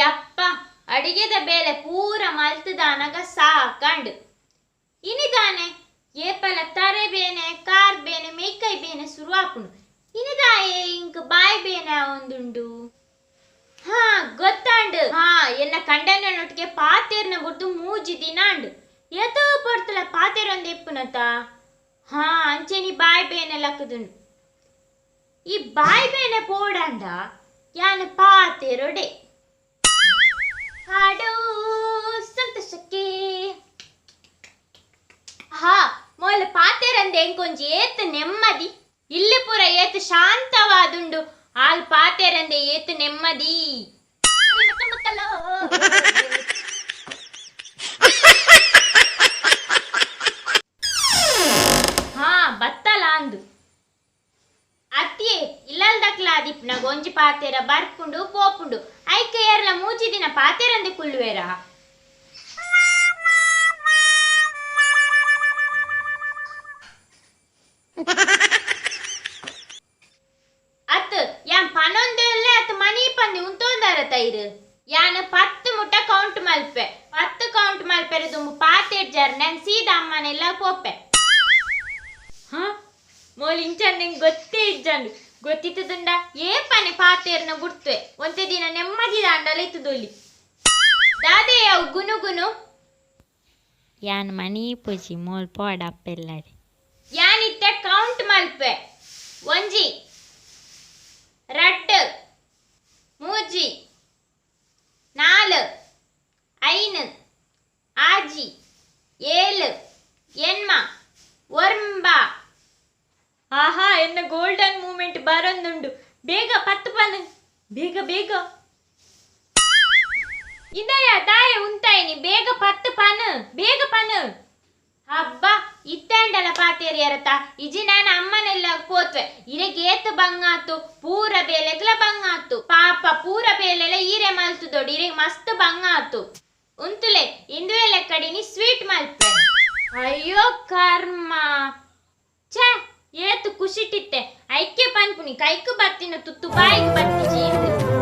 ಯಪ್ಪ ಅಡಿಗೆದ ಬೇಲೆ ಪೂರ ಮಲ್ತದಾನಗ ಸಾಕಂಡ್. ಇನಿದಾನೆ ಏಪಲ ತರೆ ಬೇನೆ ಕಾರ್ ಬೇನೆ ಮೇಕೈ ಬೇನೆ ಶುರುವಾಪುಂಡು. ಇನಿದಾಯೆ ಇಂಕ್ ಬಾಯ್ ಬೇನೆ ಒಂದುಂಡು. ಹಾ ಗೊತ್ತಾಂಡು. ಹಾ ಎನ್ನ ಕಂಡನೊಟ್ಟಿಗೆ ಪಾತೇರ್ನ ಬುಡ್ದು ಮೂಜಿ ದಿನ ಅಂಡು ಏತೋ ಪೊರ್ತುಲ ಪಾತೇರೊಂದು ಎಪ್ಪುನತ. ಹಾ ಅಂಚೆನಿ ಬಾಯ್ ಬೇನೆ ಲಕ್ಕದುಂಡು. ಈ ಬಾಯ್ ಬೇನೆ ಪೋಡಂಡ ಯಾನ್ ಪಾತೇರೊಡೆ ಹಾಡು ಸಂತೋಷಕ್ಕೆ. ಹಾ ಮೊಲ ಪಾತೇರಂದೆ ಎಂಕೊಂಜಿ ಏತ್ ನೆಮ್ಮದಿ. ಇಲ್ಲಿ ಪೂರ ಏತ್ ಶಾಂತವಾದುಂಡು. ಆಲ್ ಪಾತೇರಂದೆ ಏತ್ ನೆಮ್ಮದಿ. ಹಾ ಬತ್ತಲ ಅಂದು ಅತ್ತಿಯೇ ಇಲ್ಲಲ್ದಕ್ಲಾದಿಪ್ನ ಗೊಂಜಿ ಪಾತೇರ ಬರ್ಪುಂಡು ಪೋಪುಂಡು ಐಕೆ ಏರ್ಲ ಮೂಜಿ ದಿನ ಪಾತೇರಂದೆ ಕುಲ್ಲುವೇರ. ಅತ್ ಯಾನ್ ಪನೊಂದೆಲ್ಲ ಅತ್ ಮನಿ ಪಂದಿ ಉಂತೊಂದಾರ ತೈರು. ಯಾನ್ 10 ಮುಟ್ಟ ಕೌಂಟ್ ಮಲ್ಪೆ 10 ಕೌಂಟ್ ಮಲ್ಪೆರೆ ದುಂಬು ಪಾತೇರ್ ಜಾರ್ ನಾನು ಸೀದಾ ಅಮ್ಮನೆಲ್ಲ ಪೋಪೆ. ಹಾ ಮೋಲ್ ಇಂಚನ್ ನಿಂಗೆ ಗೊತ್ತೇ ಇಜ್ಜಂಡು ಗೊತ್ತಿತ್ತದುಂಡ ಏ ಪನೆ ಪಾತೇರ್ನ ಬುಡ್ತುವೆ ಒಂತೆ ದಿನ ನೆಮ್ಮದಿ ದಾಂಡಲ ಇತ್ತುದೊಲಿ ದಾದೆ ಅವು ಗುನು ಗುನು. ಯಾನ್ ಮನಿ ಪೂಜಿ ಮೋಲ್ ಪೋಡ ಅಪ್ಪೆಲ್ಲಡೆ. ಯಾನಿತ್ತೆ ಕೌಂಟ್ ಮಲ್ಪೆ 1 2 3 4 5 6 7 8 9. ಆಹಾ ಎನ್ನ ಗೋಲ್ಡನ್ ಮೂಮೆಂಟ್ ಬರೊಂದುಂಡು. ಬೇಗ 10 ಪನ್ ಬೇಗ ಬೇಗ ಇಂದಯ ದಾಯ ಉಂತಾಯಿನಿ ಬೇಗ 10 ಪನ್ ಬೇಗ ಪನ್. ಹಬ್ಬ ಇತ್ತಂಡಲ ಪಾತೇರಿಯರತ ಇಜಿ ನಾನು ಅಮ್ಮನೆಲ್ಲ ಪೋತ್ವೆ ಇರೆಗೆ ಏತು ಬಂಗಾತು ಪೂರ ಬೇಲೆಗ್ಲ ಬಂಗಾತು ಪಾಪ ಪೂರ ಬೇಲೆಲ್ಲ ಈರೆ ಮಲ್ತುದೊಡು ಇರೆಗೆ ಮಸ್ತ್ ಬಂಗಾತು ಉಂತುಲೆ ಇಂದುವೆ ಲೆಕ್ಕಡಿನಿ ಸ್ವೀಟ್ ಮಲ್ಪೆ. ಅಯ್ಯೋ ಕರ್ಮ ಛೇ ಏತು ಖುಷಿಟಿತ್ತೆ ಐಕೆ ಪನ್ಪುನಿ ಕೈಕು ಬತ್ತಿನ ತುತ್ತು ಬಾಯಿಗೆ ಬತ್ತಿ.